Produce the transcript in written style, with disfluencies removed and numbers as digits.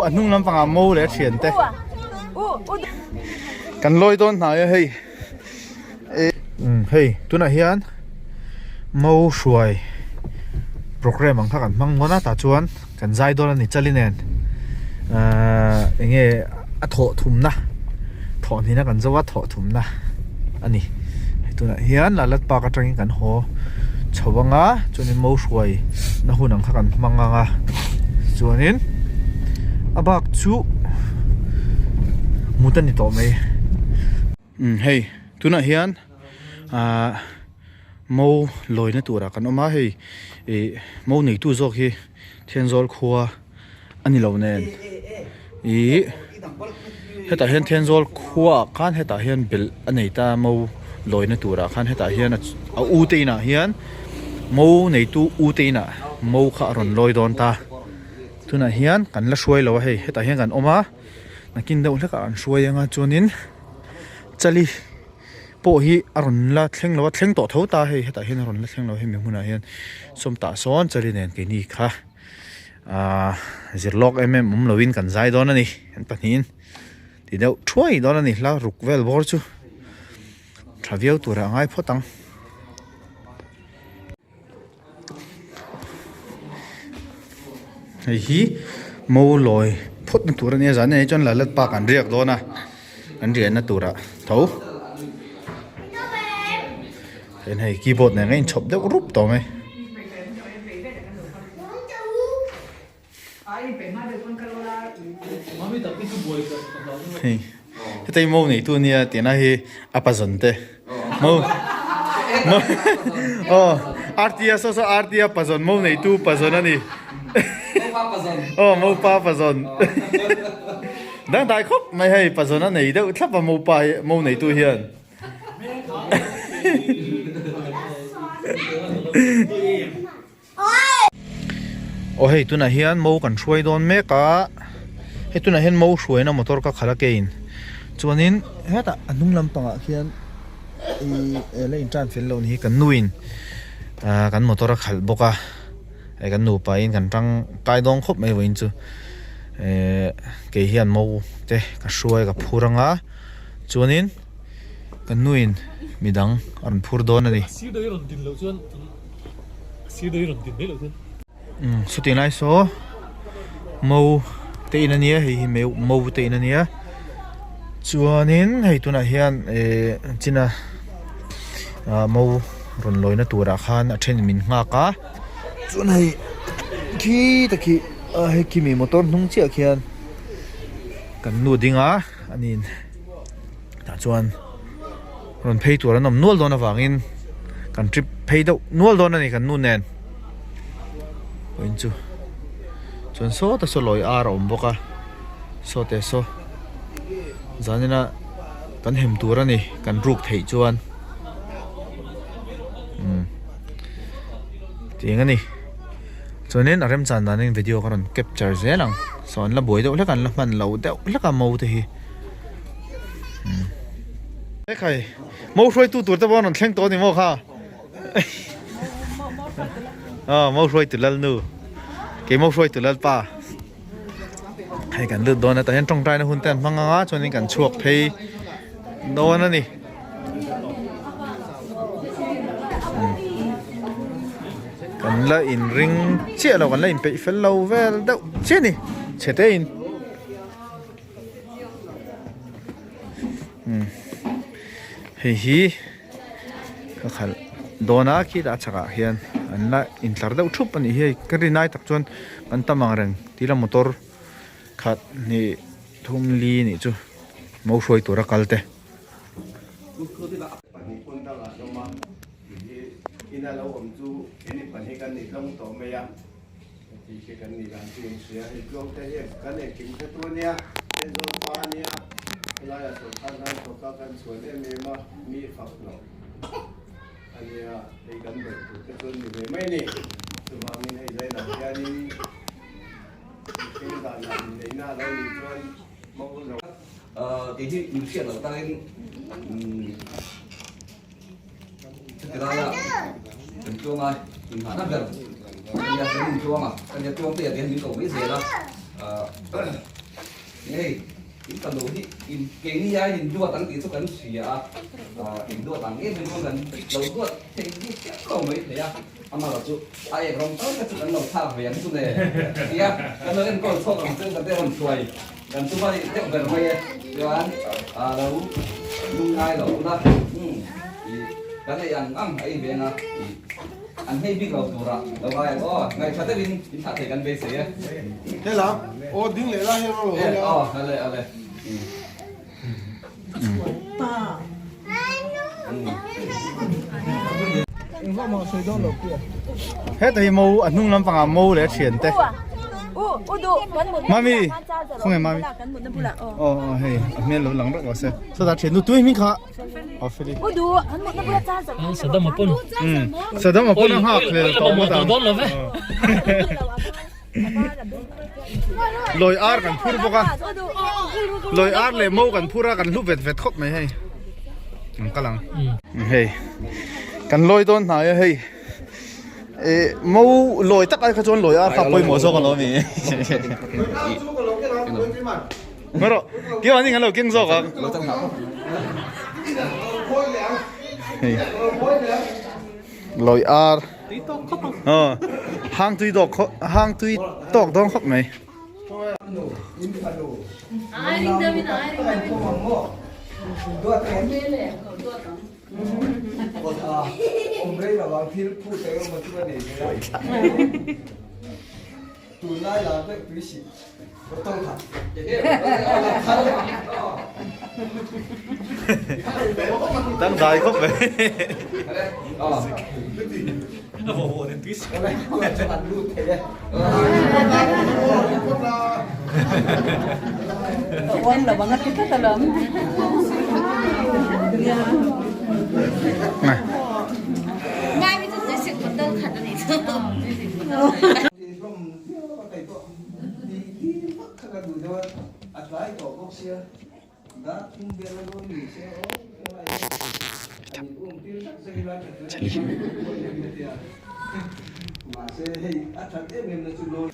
a hnung lampangah mo leh a thian te kan lawi dawn hnai a hei umm hei tunah hian mo hruai programme ang kha kan hmang dawn a tah chuan kan zai dawn a ni chali nen ahh eng nge a thawh thumna thawh hnihna kan zo a thawh thumna a ni hei tunah hian Lalat park atangin kan haw chho ang a chuanin mo hruai na hun ang kha kan hmang ang a chuanin a bak chu mut a ni tawh mai umm hei tunah hian ahh mo lawina turah kan awm a hei ih mo neitu zawk hi Thenzawl khua a ni lo nen ih hetah hian Thenzawl khuaah khan hetah hian belh a nei ta mo lawina turah khan hetah hian a u te inah hian mo neitu u te inah mo kha a rawn lawi dawn ta tunah hian kan la hruai lo a hei hetah hian kan awm a nakin deuh hlekah an hruai anga chuanin chali. pawh hi a rawn la thleng lo a thleng tawh tho ta hei hetah hian a rawn la thleng lo hemi hmunah hian sawm tah sawn chali nen keini kha ahh zir lawk em em awm lovin kan zai dawn a ni an pahnihin ti deuh thuai dawn a ni hla ruk vel bawr chu tha viau turah a ngai phawt ang. Hei hi mo lawi phawt na tur a nia zan ah chuan Lalat park an riak dawn a an riahna turah tho heng hei keyboard nen a inchhawp deuh rup tawh mai. Hei heta hi mo neitu ania tihna hi a pazawn te mo mo aw RTA saw saw RTA pazawn mo neitu pazawn a ni aw mo pa pazawn dangdai khawp mai hei pazawn a nei deuh thlap a mo pa hi mo neitu hian. Aw hei tunah hian mo kan hruai dawn mek a hei tunah hian mo hruaina motor ka khalh a kein chuanin hetah a hnung lampangah khian ihh la in tan fel loh ni hi kan nuin ah kan motor a khalh bawk a hei kan nupa in kan tangkai dawn khawp mai vawiin chu ehh kei hian mo te ka hruai ka phur anga chuanin kan nuin midang a rawn phur dawn a ni. Saw lai saw mo te in ania hei hi mo te in ania chuanin hei tunah hian ehh china ah mo rawn lawina turah khan a then min nghak a chuan hei khi ta khi ah hei khi mi motor hnung chiah khian kan nu ding a aniin tah chuan. Rawn phei tur an awm nual dawn avangin kan trip phei deuh nual dawn a ni kan nu nen vawiin chu chuan sawta saw lawi ar a awm bawk a sawte saw zanina kan hem tur a ni kan ruk theih chuan umm tiang a ni chuanin a remchan danin video ka rawn capture zel ang saw an la buai deuh hlek a an la hman lo deuh hlek a mo te hi. Ekhai, mo hruaitu tur te pawh an rawn thleng tawh a ni maw kha? Aw, mo hruaitu lal nu. Kei mo hruaitu lal pa. Hei kan lut dawn a, tah hian tawngtaina hun te an hmang ang a, chuanin kan chhuak phei dawn a ni. Kan la inring chiah lo, kan la inpeih fel lo vel deuh chiah a ni, chhe te in. Hei hi ka khalh dawn a khitah a chhakah hian an la intlar deuh thup a nih hi hei ka rin ai tak chuan kan tam ang reng tila motor khat hnih thum li nih chu mo hruai tura kal te. Heti khi kan nih dan chu in hria hei tluang te hian kan engkim hre tu ania Thenzawl pa ania helaiah sawrkar hna thawk a kan chhuan em em a mi fak lo ania hei kan belh tur te chuan ni ve mai ni chuvangin hei zainah hianin mihring danah inneihna a lo nih chuan hmang lo. Kei hi min hriat loh takin Chutih laia kan tluang a, inhahna ber ania kan intluang a, kan nia tluang te ah hian min ko mai zel a. Hei in fanu hi in keini aiin in duat ang tih chu kan hria a, in duat ang em em pawn kan lo duat thei bik chiah lo mai thei a, amaherawh chu a ek rawng tal kha chu kan lo thlak ve ang chu le tia kan lo enkawl chhuak ang chu ka te rawn hruai kan chu va nih deuh ber mai e chuan lo lungngai lo ula kan ei ang ang a ei ve ang a. An hei bik lo tura lo ngai ang aw. Ngaihṭha deuhin in thlah thei kan beisei e. Hela aw ding leh lai hian a lo hawi a. Aw ale ale. Heta hi mo a hnung lampangah mo leh a thian te. Mami khawnge mami aw aw hei a hmel lo lang rawk rawh se. Sawtah thian nu tui hming kha. Sadam a pawn. Sadam a pawn a nghak hlel tawh ngawt ang. Lawi ar kan phur bawk a. Lawi ar leh mo kan phur a kan hlu vet vet khawp mai hei. An kal ang. Hei kan lawi dawn hnai a hei. Mo lawi tak ai kha chuan lawi ar kha pawimawh zawk alawm i. Maro, kio ani kan lo keng zawk ang. Hei. Loi ar. Ờ. Hang tui dawk kho hang tui tawk dawn khawp mai. Tunlai lar vek tui sih ka tawng khat. Dangdai khawp mai. Hlawm viau a kei pawh ti ti vak kha ka duh deuh a, a tlai tawh bawk sia, dar thum vel a dawn ni se aw helai hi an in um tir tak zek ila ka chu tia mahse hei a that em em na chu lawi.